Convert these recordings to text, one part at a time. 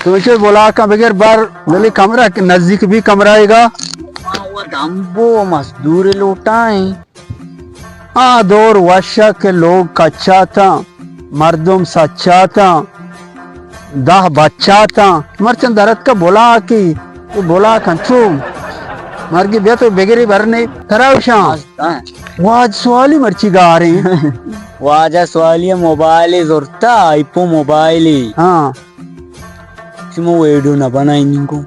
تو چے بلاکاں بگر بر، بلے کمرہ نزدیک بی کمرہ ئے گا۔ آ، وہ دمبو مزدور لوٹائیں۔ آ دور وشا کہ لوگ کچاتاں، مردم سچاتاں، دہ بچاتاں، مرچاں درتکا بلاکی، تو بلاک انچو مرگی بیا تو بگری برنے ترا وشاں۔ واج سوالی مرچی گاریں۔ واجہ سوالی موبائل زرتا، آئی فون موبائل۔ ہاں۔ شما ویڈیو نہ بنائیں کو۔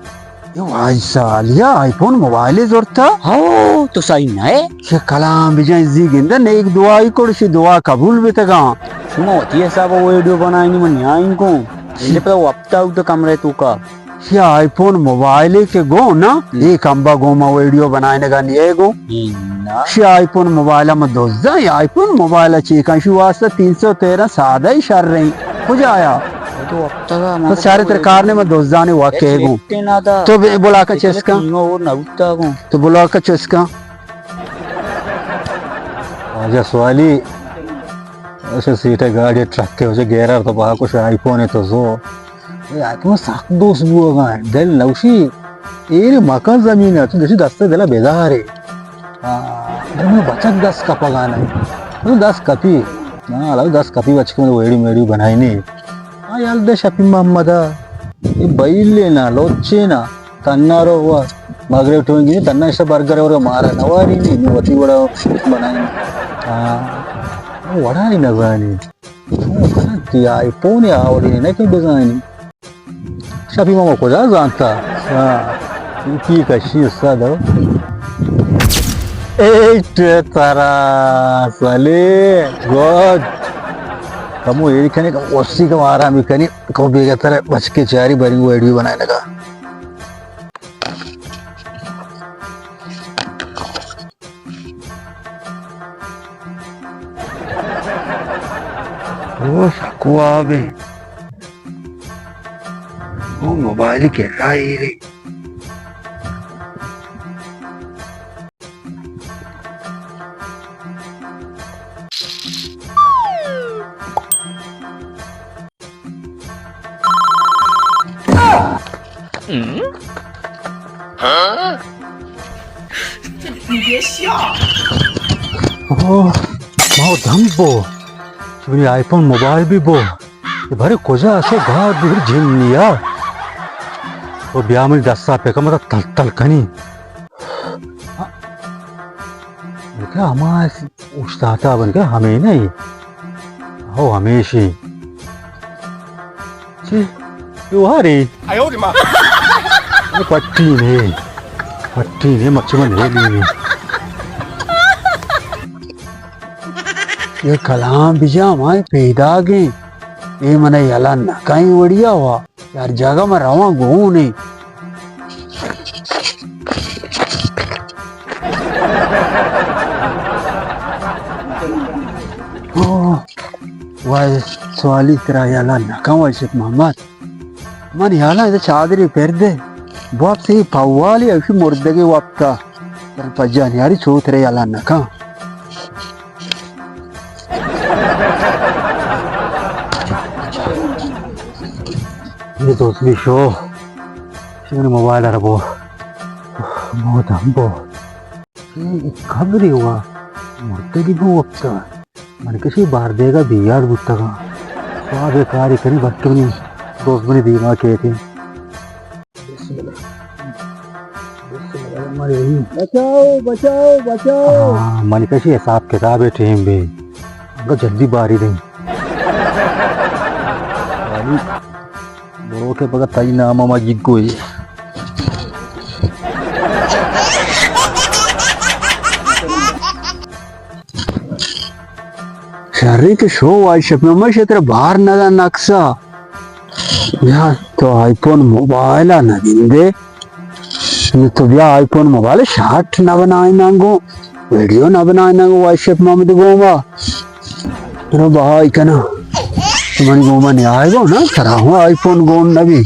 اے واج سوالی آئی فون موبائل زرتا؟ ہاو، تو صحیح نہ ہے۔ چہ کلام بجن زی گندہ نیک دعائی کڑ شی دعا قبول بیتگاں۔ شما وتی حساب ویڈیو بنائیں من نیائیں کو۔ یہ پتہ وقت آؤ تو کمرے تو کا۔ شی آئی فون موبائل کے گو نا، ہم۔ یہ کمبا گو ما ویڈیو بنائیں گا نیے گو۔ انا۔ شی آئی فون موبائل ہم دوزا، یہ آئی فون موبائل چی کن شی واسطہ تین سو تیرہ سادہ ہی شر رہی۔ کجا آیا؟ تو اب تک تو سارے تر کار نے میں دوزانے واقع ہے گو۔ تو بے-، بلاکا چسکا۔ اور نہ اٹھتا گو۔ تو بلاکا چسکا۔ واجہ سوالی، اسے سیٹے گاڑی ٹرک ہے، اسے گیرار تو بہا کچھ آئی فون ہے تو زو۔ اے آئی فون سخت دوست بوگا ہے۔ دل نوشی، ایر مکان زمین ہے، تو دشی دست دل بیدار ہے۔ ہاں، من بچک دست کپگا نہیں۔ تو دست کپی۔ ہاں، لو دست کپی بچک میں ویڈیو میڈیو بنائی نہیں۔ ہاں، یال دے شپی محمد۔ یہ بھائی لینا، لوچے نا۔ تنا رو ہوا، مغرب ٹوئیں گی، تنا ایسا برگر اور مارا نواری نہیں، نو وتی وڑا بنائیں۔ ہاں، وڑا ہی نزانی۔ تی آئی فون یا آوڑی نہیں کہ بزانی۔ شپی ماما کجا زانتا؟ ہاں، پی کشی استاد ہو۔ ایٹ ترا سلے گڈ۔ کمو ایری کنے، کم وسی کم آرامی کنی، کم بیگا ترا بچکے چاری بری ویڈیو بنائے لگا۔ او سکو آبے۔ او موبائل کے رائی رے۔ اوہ، ماو دم بو۔ منی آئی فون موبائل بھی بو۔ یہ بھرے کجا اسے گار بھی جن لیا۔ وہ بیا منی دستا پہ کمتا تل تل کنی۔ بلکہ ہما اوشتاتا بلکہ ہمیں نہیں۔ ہو ہمیشی۔ چی؟ یوہاری؟ اے پٹی نے۔ پٹی نے مچ من ہے نہیں۔ یہ کلام بجا مائے پیدا گئے۔ اے من یلا نہ کہیں وڑیا ہوا۔ یار جاگہ ما رواں گون ایں۔ اوہ، واجہ سوالی ترا یلا نہ کن واجہ شیخ محمد۔ من یلا ادا چادری پر دے۔ باپ سے پوالی اوشی مردگی وقتا۔ تر پجانی یاری چو ترا یلا نہ کن۔ یہ دوست بھی شو۔ شو نے موبائل ربو۔ بہت ہم بو۔ یہ خبری ہوا۔ مرتگی بو وقتا۔ من کشی بار دیگا بیار بوتگا۔ سواب کاری کنی بلکہ منی دوست منی دیما کیتی۔ بسم اللہ۔ بسم اللہ الرحمن الرحیم۔ بچاؤ، بچاؤ، بچاؤ۔ ہاں، من کشی حساب کتاب ٹیم بی۔ انگا جلدی باری دیں۔ بلو کہ پگہ تئی نام ما جیگوئی۔ شریں کہ شو واجہ شپی ما شتر بار ندا نقصہ۔ بیا تو آئی فون موبائل ءَ نہ گندے۔ نو تو بیا آئی فون موبائل شارٹ نہ بنائیناں گوں، ویڈیو نہ بنائیناں گوں، واجہ شیخ محمد گوما۔ رو بہائی کنا۔ تو منی گوما نیائے گو نا، ترا ہوں آئی فون گون نبی۔